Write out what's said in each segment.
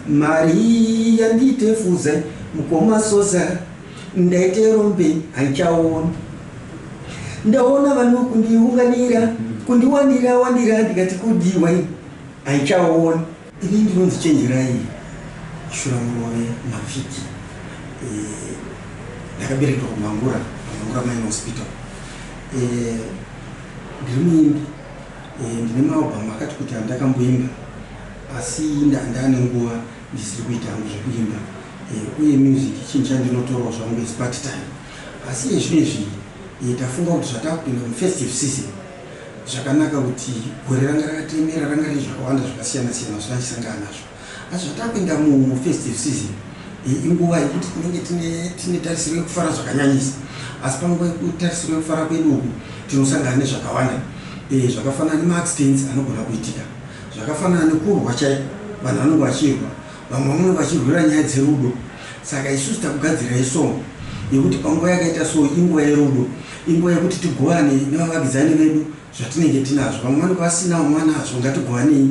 Mari yanditefuza mukoma Sosa, ndaite rombe handichaona. Ndaona vanhu kundiunganira, kundiwandira wandira, ndikati kudiwa handichaona. Ini ndinonzi Chenjerai Shuramurove Mavhiki. Ndakaberekwa kuMangura, paMangura Mine Hospital. Ndiri muimbi, ndine maalbum akati kuti andakamboimba, asi ndaane nguva ndisiri kuita hangu zvekuimba, uye music chinhu chandinotorawo zvangu as part time. Asi ezvino izvi tafunga kuti zvatakupinda mufestive season, zvakanaka kuti gore ranga rakatemera, ranga riri zvakawanda zvakasiyana siyana zvatichisangana nazvo, asi zvatakuenda mufestive season, inguva yekuti tinenge tine tarisiro yekufara zvakanyanyisa. Asi panguva yekutarisiro yekufara kwedu uku tinosangana nezvakawanda, zvakafanana nemaaccidents anogona kuitika, zvakafanana nekurwa chaiko, vanhu vanenge vachirwa, vamwe vanenge vachirwira nyaya dzerudo. Saka isusu takugadzirai song yekuti panguva yakaita so, inguva yerudo, inguva yekuti tigovane nevavakidzani vedu zvatinenge tinazvo. Vamwe vanenge vasina, vamwe vanazvo, ngatigovanei.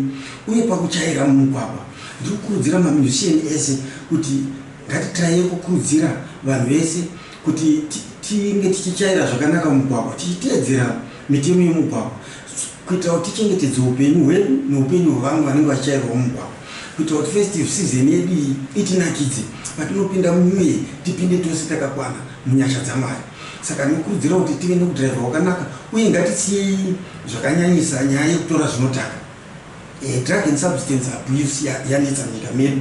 Uye pakuchaira mumugwagwa, ndiri kukurudzira mamusician ese kuti ngatitiraye kukurudzira vanhu vese kuti tinge tichichaira zvakanaka mumugwagwa, tichiteedzera mitemo yemugwagwa, kuitira kuti tichengetedze upenyu hwedu neupenyu hwevamwe vanenge vachichairwa mumugwagwa, kuitira kuti festive season yedu iyi itinakidze. Patinopinda munew year, tipinde tose takakwana munyasha dzaMwari. Saka ndinokurudzira kuti tive nekudhiraivha wakanaka, uye ngatisiyei zvakanyanyisa nyaya yekutora zvinodhaka. Drug and substance abuse yanetsa munyika medu.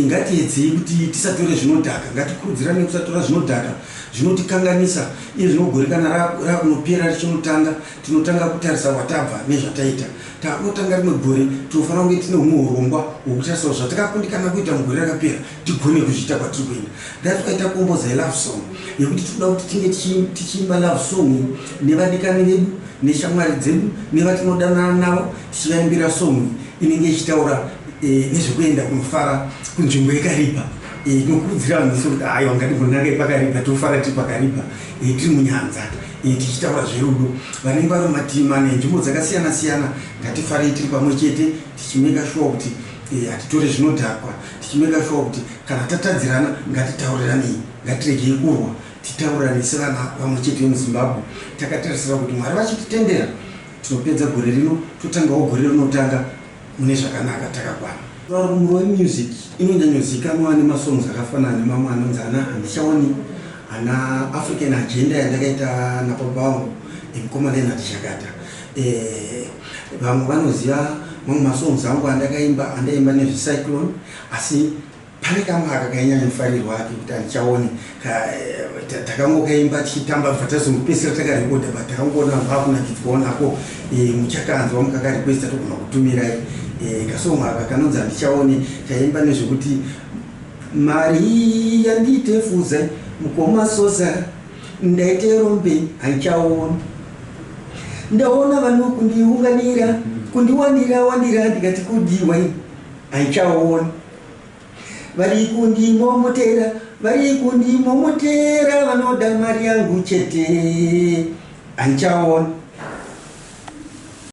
Ngatiedzei kuti tisatore zvinodhaka, ngatikurudzirane kusatora zvinodhaka zvinotikanganisa. Iye zvino gore kana rakunopera richinotanga, tinotanga kutarisa watabva nezvataita. Takunotanga rimwe gore, tinofanira kunge tine humwe urongwa hwekutarisa zvatakakundikana kuita mugore rakapera, tigone kuzviita kwatiri kuenda. That's why takomboza love song yekuti tinoda kuti tinge tichiimba love song nevadikani vedu, neshamwari dzedu, nevatinodanana navo, tichivaimbira song inenge ichitaura nezvekuenda kunofara kunzvimbo yeKariba. Tinokurudzira vanhu vese kuti aiwa, ngatimbonangai paKariba, tofara tiri paKariba, tiri munyanza, tichitaura zverudo. Vanenge vari mumatima nenzvimbo dzakasiyana siyana, ngatifarei tiri pamwe chete, tichimeka sure kuti hatitore zvinodhakwa, tichimeka sure kuti kana tatadzirana ngatitauriranei, ngatiregei kurwa, titaurirane sevana vamwe chete vemuZimbabwe, takatarisira kuti Mwari vachititendera tinopedza gore rino, totangawo gore rinotanga mune zvakanaka, takakwana. Murove Music inonyanyozikanwa nemasongs akafanana nemamwe anonzi ana Handichaoni, ana African Agenda yandakaita napapa vangu mukoma Leonard Zhakata. Vamwe vanoziva mamwe masongs angu andakaimba, andaimba nezvecyclone, asi pane kamwe aka kainyanyofarirwa kekuti Handichaoni. Takangokaimba tichitamba, bva tazongopedzisira takarekodha, but takangoona vakunakidzwawo nako. Muchakanzwa mukakarequesta, togona kutumirai kasong aka kanonzi Handichaoni. Taimba nezvekuti mari yanditefuza mukoma Sosa, ndaite rombe handichaoni. Ndaona vanhu kundiunganira, kundiwandira wandira, ndikati kudiwa handichaoni. Vari kundimomotera, vari kundimomotera, vanoda mari yangu chete, handichaoni.